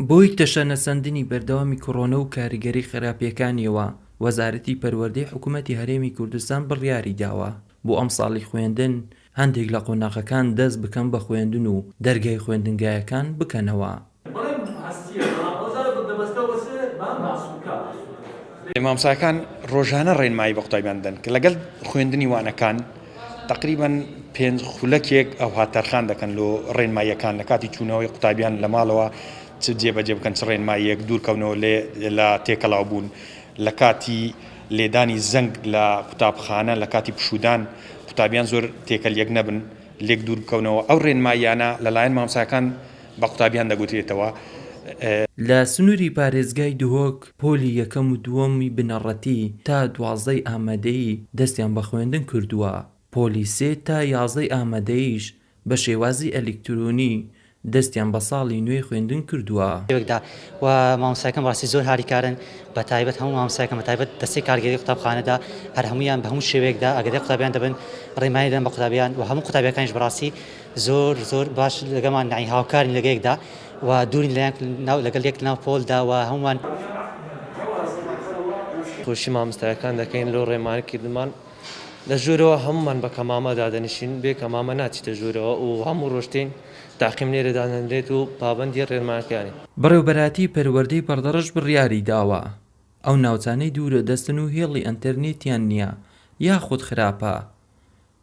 بەهۆی تەشەنەسەندنی بەردەوامی کۆرۆنا و کاریگەری خراپییەکانیەوە، وەزارەتی پەروەردەی حکومەتی هەرێمی کوردستان بڕیاریداوە بۆ ئەمساڵی خوێندن هەندێک لە قۆناغەکان دەست بکەن بە خوێندن و دەرگای خوێندنگایەکان بکەنەوە. مامۆستاکان ڕۆژانە ڕێنمایی بە قوتابیان دەدەن کە لەگەڵ خوێندنی وانەکان تەقریبەن پێنج خولەکێک ئەوها تەرخان دەکەن لۆ ڕێنماییەکان لە کاتی چوونەوەی قوتابیان لە ماڵەوە چ جێبەجێ بکەن چ ڕێنماییەک دوورکەونەوە لێ لە تێکەڵاو بوون لە کاتی لێدانی زەنگ لە قوتابخانە لە کاتی پشوودان قوتابیان زۆر تێکەل یەک نەبن لێک دوور بکەونەوە ئەو ڕێنماییانە لەلایەن مامۆستاکان بە قوتابیان دەگوترێتەوە. لە سنووری پارێزگای دهۆک پۆلی یەکەم و دووەمی بنەڕەتی تا دوازدەی ئامادەیی دەستیان بە خوێندن کردووە، پۆلی سێ تا یازدەی ئامادەییش بە شێوازی ئەلیکترۆنی دەستیان بە ساڵی نوێی خوێندن کردووە. دا و مامۆستایەکان بەڕاستی زۆر هاریکارن بە تایبەت هەموو مامۆستایەکان بە تایبەت دەستەی کارگێری قوتابخانەدا هەر هەموویان بە هەموو شێوەیەکدا ئاگاداری قوتابیان دەبن ڕێنمایی دەدەن بە قوتابیان و هەموو قوتابیەکانیش بەڕاستی زۆر زۆر باش لەگەڵمان یانی هاوکارین لەگە یەکدا و دوورین لە ناو لەگەڵ یەک لەناو پۆلدا و هەموومان. خۆشی مامۆستایەکان دەکەین لۆ ڕێنمایی کردنمان لە ژوورەوە هەموومان بە کەمامە دادەنیشین بێ کەمامە ناچیتە ژوورەوە و هەموو ڕۆژ تێین تاقیم لێرە دادەنرێت و پابەندی ڕێنمایەکانین. بەڕێوبەرایەتی پەروەردەی پەڕدەڕەش بڕیاری داوە ئەو ناوچانەی دوورە دەستن و هێڵی ئەنتەرنێتیان نییە یاخود خراپە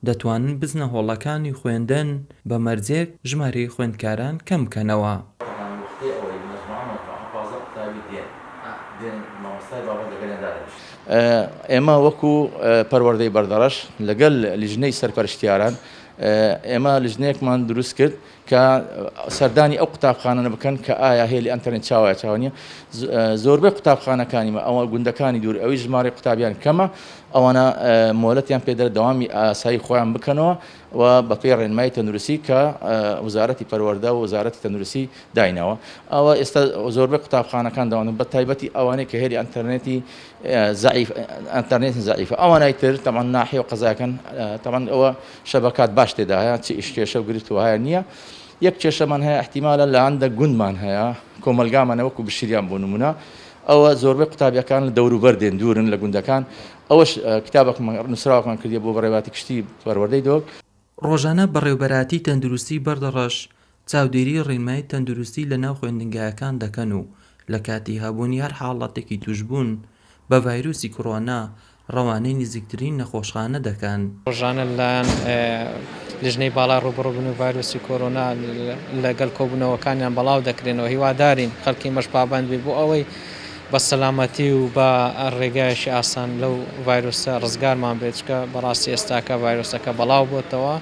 دەتوانن بچنە هۆڵەکانی خوێندن بە مەرجێک ژمارەی خوێندکاران کەم بکەنەوە. ئێمە وەکو پەروەردەی بەردەڕەش لەگەل لیژنەی سەرپەرشتیاران ئێمە لیژنەیەکمان دروست کرد کە سەردانی ئەو قوتابخانانە بکەن کە ئایا هێلی ئەنتەرنێت چاوایە چاوە نیە زۆربەی قوتابخانەکانی مە ئەوە گوندەکانی دوور ئەوی ژمارەی قوتابیان کەمە ئەوانە مۆلەتیان پێدرا دەوامی ئاسایی خۆیان بکەنەوە و بەپێی ڕێنمایی تەندروستی کە وەزارەتی پەروەردە و وەزارەتی تەندروستی دایناوە ئەوە ئێستا زۆربەی قوتابخانەکان دەوان بە تایبەتی ئەوانەی کە هێلی ئەنتەرنێتی زەعیف ئەنتەرنێت زەعیفە ئەوانای تر تەمان ناحیە و قەزاکەن تەمان ئەوە شەبەکات باش تێدا هەیە چ ئیش کێشە و گرفت وهایە نییە یەک کێشەمان هەیە احتیمالە لە هەندە گوندمان هەیە کۆمەلگامانە وەکو بشیریان بۆ نمونە ئەوە زۆربەی قوتابیەکان لە دەوروبەر دێن دوورن لە گوندەکان ئەوەش کتابەکمان نووسراوەکمان کردیە بۆ بەڕێوەبەرایەتی گشتی پەروەردەی دهۆک. ڕۆژانە بەڕێوبەرایەتی تەندروستی بەردەڕەش چاودێری ڕێنمایی تەندروستی لە ناو خوێندنگایەکان دەکەن و لە کاتی هەبوونی هەر حاڵەتێکی توشبوون بە ڤایرۆسی کۆرۆنا ڕەوانەی نزیکترین نەخۆشخانە دەکەن. ڕۆژانە لەلایەن لیژنەی باڵای ڕووبەڕووبوونەوەی ڤایرۆسی کۆرۆنا لەگەڵ کۆبوونەوەکانیان بەڵاو دەکرێنەوە، هیوادارین خەڵکی ئێمەش پابەند بێت بۆ ئەوەی بە سەلامەتی و بە ڕێگایەکی ئاسان لەو ڤایرۆسە ڕزگارمان بێت، چونکە بەڕاستی ئێستاکە ڤایرۆسەکە بەڵاو بۆتەوە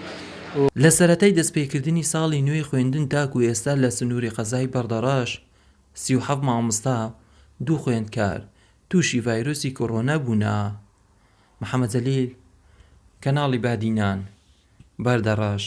و. لە سەرەتای دەستپێکردنی ساڵی نوێی خوێندن تاکو ئێستا لە سنووری قەزای بەردەڕەش 37 مامۆستا و دوو خوێندکار تووشی ڤایرۆسی کۆرۆنا بوونە. محەمەد جەلیل، کەناڵی بادینان، بەردەڕەش.